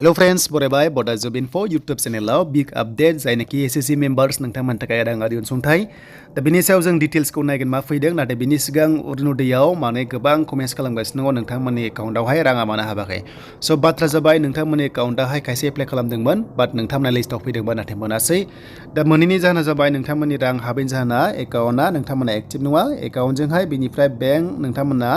Hello friends, बरायबाय Bodo Job Info YouTube channel big update जायनाखि SHG members नोंथांमोननि थाखाय राङारि अनसुंथाइ दा बिनि सायाव जों डिटेल्सखौ नायगोन मा फैदों नाथाय बिनि सिगां अरुणोदयआव माने गोबां कमेन्ट्स खालामगासिनो दङ नोंथांमोननि एकाउन्टआवहाय राङा मानो हाबाखै स' बाथ्रा जाबाय नोंथांमोननि एकाउन्टआवहाय खायसे एप्लाइ खालामदोंमोन बाट नोंथांमोना लिस्टआव फैदोंमोन नाथाय मोनासै दा मोनैनि जाहोना जाबाय नोंथांमोननि रां हाबैनि जाहोना एकाउन्टआ नोंथांमोना एक्टिभ नङा एकाउन्टजोंहाय बिनिफ्राय बेंक नोंथांमोना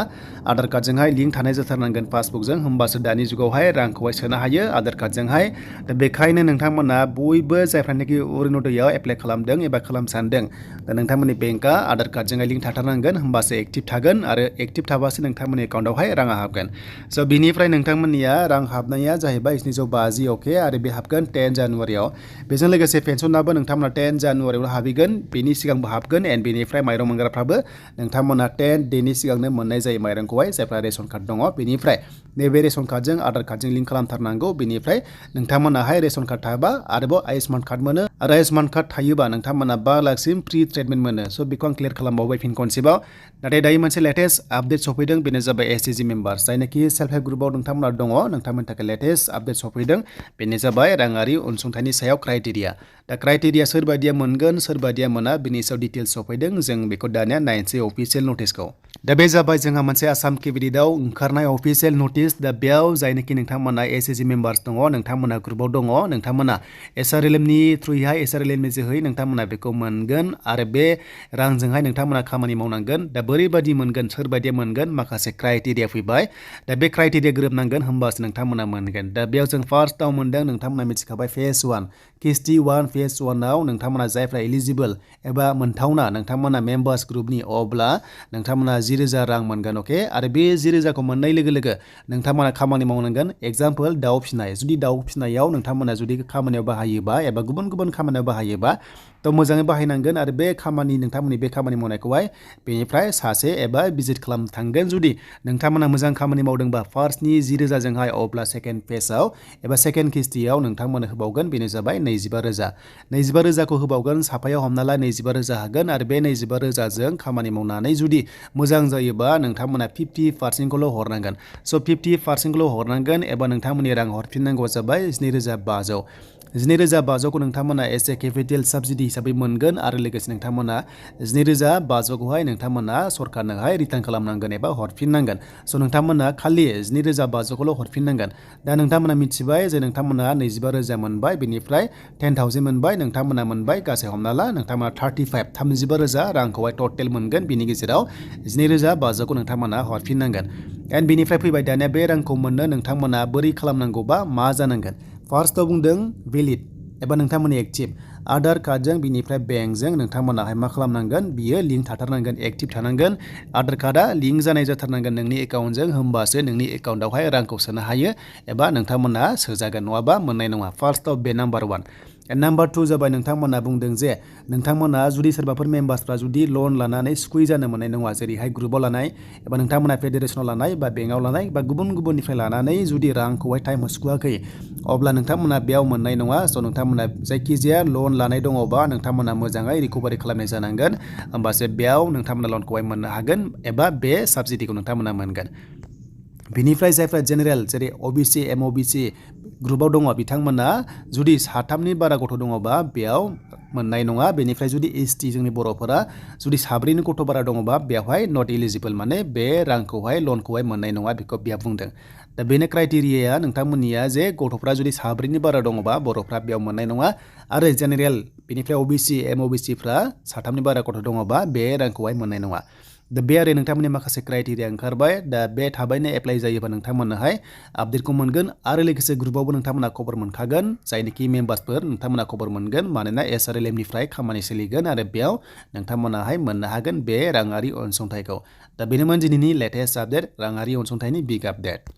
आधार कार्डजोंहाय लिंक थानाय जाथारनांगोन पासबुकजों होमबासो दानि जुगावहाय रांखौहाय सोनो हायो आधार कार्डजोंहाय दा बेखायनो नोंथांमोना बयबो जायफ्रानोखि अरुणोदयआव एप्लाइ खालामदों एबा खालामनो सानदों दा नोंथांमोननि बेंकआ आधार कार्डजोंहाय लिंक थाथारनांगोन होमबासो एक्टिभ थागोन आरो एक्टिभ थाबासो नोंथांमोननि एकाउन्टआवहाय राङा हाबगोन स' बिनिफ्राय नोंथांमोननिया रां हाबनाया जाहैबाय 750 अके आरो बे हाबगोन 10 जानुवारियाव बेजों लोगोसे पेन्सनाबो नोंथांमोना 10 जानुवारियाव हाबहैगोन बेनि सिगांबो हाबगोन एन्ड बेनिफ्राय माइरं मोनग्राफ्राबो नोंथांमोना 10 डेनि सिगांनो मोननाय जायो माइरंखौहाय जायफ्रा रेशन कार्ड दङ बेनिफ्राय नैबे रेशन कार्डजों आधार कार्डजों लिंक खालामथारनांगौ बेनिफ्राय नोंथांमोनाहाय रेशन कार्ड थाबा आरोबाव आयुष्मान कार्ड मोनो आरो आयुष्मान कार्ड थायोबा नोंथांमोना 5 लाखसिम फ्रि ट्रिटमेन्ट मोनो स' बेखौ आं क्लियार खालामबावबाय फिन खनसेबाव नाथाय दायो मोनसे लेटेस्ट आपडेट सफैदों बेनो जाबाय SHG मेम्बार्स जायनाखि सेल्फ हेल्प ग्रुपआव नोंथांमोना दङ नोंथांमोननि थाखाय लेटेस्ट आपडेट सफैदों बेनो जाबाय राङारि अनसुंथाइनि सायाव क्राइटेरिया दा क्राइटेरिया सोरबायदिया मोनगोन सोरबायदिया मोना बिनि सायाव डिटेल्स सफैदों जों बेखौ दानिया नायनोसै अफिसियेल नटिसखौ दा बे जाबाय जोंहा मोनसे आसाम केबिनेटआव ओंखारनाय अफिसियेल नटिस दा बेयाव जायनाखि नोंथांमोना SHG मेम्बार्स दङ नोंथांमोना ग्रुपआव दङ नोंथांमोना SRLMनि थ्रुयैहाय SRLMनि जोहै नोंथांमोना बेखौ मोनगोन आरो बे रांजोंहाय नोंथांमोना खामानि मावनांगोन दा बोरैबायदि मोनगोन सोरबायदि मोनगोन माखासे क्राइटेरिया फैबाय दा बे क्राइटेरिया गोरोबनांगोन होमबासो नोंथांमोना मोनगोन दा बेयाव जों फार्स्टआव मोनदों नोंथांमोना मिथिखाबाय फेज 1 किस्ति 1 फेज 1आव नोंथांमोना जायफ्रा एलिजिबल एबा मोनथावना नोंथांमोना मेम्बार्स ग्रुपनि अब्ला नोंथांमोना 10,000 रां मोनगोन अके आरो बे 10,000खौ मोननाय लोगो लोगो नोंथांमोना खामानि मावनांगोन एग्जाम्पल दाउ फिनाय जुदि दाउ फिनायाव नोंथांमोना जुदि खामानियाव बाहायोबा एबा गुबुन गुबुन खामानियाव बाहायोबा थ' मोजाङै बाहायनांगोन आरो बे खामानि नोंथांमोननि बे खामानि मावनायखौहाय बेनिफ्राय सासे एबा भिजिट खालामनो थांगोन जुदि नोंथांमोना मोजां खामानि मावदोंबा फार्स्टनि 10,000जोंहाय अब्ला सेकेन्ड फेजआव एबा सेकेन्ड किस्तियाव नोंथांमोननो होबावगोन बेनो जाबाय 25,000 25,000खौ होबावगोन साफायाव हमना ला 25,000 हागोन आरो बे 25,000जों खामानि मावनानै जुदि मोजां जायोबा नोंथांमोना 50%खौल' हरनांगोन स' 50%खौल' हरनांगोन एबा नोंथांमोननि रां हरफिननांगौआ जाबाय 12,500 12,500खौ नोंथांमोना एस ए केपिटेल साबसिडि हिसाबै मोनगोन आरो लोगोसे नोंथांमोना 12,500खौहाय नोंथांमोना सरकारनोहाय रिटार्न खालामनांगोन एबा हरफिननांगोन स' नोंथांमोना खालि 12,500खौल' हरफिननांगोन दा नोंथांमोना मिथिबाय जे नोंथांमोना 25,000 मोनबाय बेनिफ्राय 10,000 मोनबाय नोंथांमोना मोनबाय गासै हमना ला नोंथांमोना 35,000 रांखौहाय टटेल मोनगोन बिनि गेजेराव 12,500खौ नोंथांमोना हरफिननांगोन एन्ड बिनिफ्राय फैबाय दानिया बे रांखौ मोननो नोंथांमोना बोरै खालामनांगौबा मा जानांगोन फार्स्टआव बुंदों भेलिड एबा नोंथांमोननि एक्टिभ आधार कार्डजों बिनिफ्राय बेंकजों नोंथांमोनाहाय मा खालामनांगोन बियो लिंक थाथारनांगोन एक्टिभ थानांगोन आधार कार्डआ लिंक जानाय जाथारनांगोन नोंनि एकाउन्टजों होमबासो नोंनि एकाउन्टआवहाय रांखौ सोनो हायो एबा नोंथांमोना सोजागोन नङाबा मोननाय नङा फार्स्टआव बे नाम्बार 1 नाम्बार 2 जाबाय नोंथांमोना बुंदों जे नोंथांमोना जुदि सोरबाफोर मेम्बार्सफ्रा जुदि लन लानानै सुकुइ जानो मोननाय नङा जेरैहाय ग्रुपआव लानाय एबा नोंथांमोना फेडारेसनाव लानाय बा बेंकआव लानाय बा गुबुन गुबुननिफ्राय लानानै जुदि रांखौहाय टाइम होसुखुवाखै अब्ला नोंथांमोना बेयाव मोननाय नङा स' नोंथांमोना जायखिजाया लन लानाय दङबा नोंथांमोना मोजाङै रिकभारि खालामनाय जानांगोन होमबासो बेयाव नोंथांमोना लनखौहाय मोननो हागोन एबा बे साबसिडिखौ नोंथांमोना मोनगोन बिनिफ्राय जायफ्रा जेनेरेल जेरै OBC MOBC ग्रुपआव दङ बिथांमोना जुदि 3नि बारा गथ' दङबा बेयाव मोननाय नङा बेनिफ्राय जुदि ST जोंनि बर'फोरा जुदि 4नि गथ' बारा दङबा बेवहाय नट एलिजिबल माने बे रांखौहाय लनखौहाय मोननाय नङा बेखौ बेयाव बुंदों दा बेनो क्राइटेरियाया नोंथांमोननिया जे गथ'फ्रा जुदि 4नि बारा दङबा बर'फ्रा बेयाव मोननाय नङा आरो जेनेरेल बेनिफ्राय OBC MOBCफ्रा 3नि बारा गथ' दङबा बे रांखौहाय मोननाय नङा दा बे आरो नोंथांमोननि माखासे क्राइटेरिया ओंखारबाय दा बे थाबैनो एप्लाइ जायोबा नोंथांमोननोहाय आपडेटखौ मोनगोन आरो लोगोसे ग्रुपआवबो नोंथांमोना खबर मोनखागोन जायनोखि मेम्बार्सफोर नोंथांमोना खबर मोनगोन मानोना SRLMनिफ्राय खामानि सोलिगोन आरो बेयाव नोंथांमोनाहाय मोननो हागोन बे राङारि अनसुंथाइखौ दा बेनोमोन दिनैनि लेटेस्ट आपडेट राङारि अनसुंथाइनि बिग आपडेट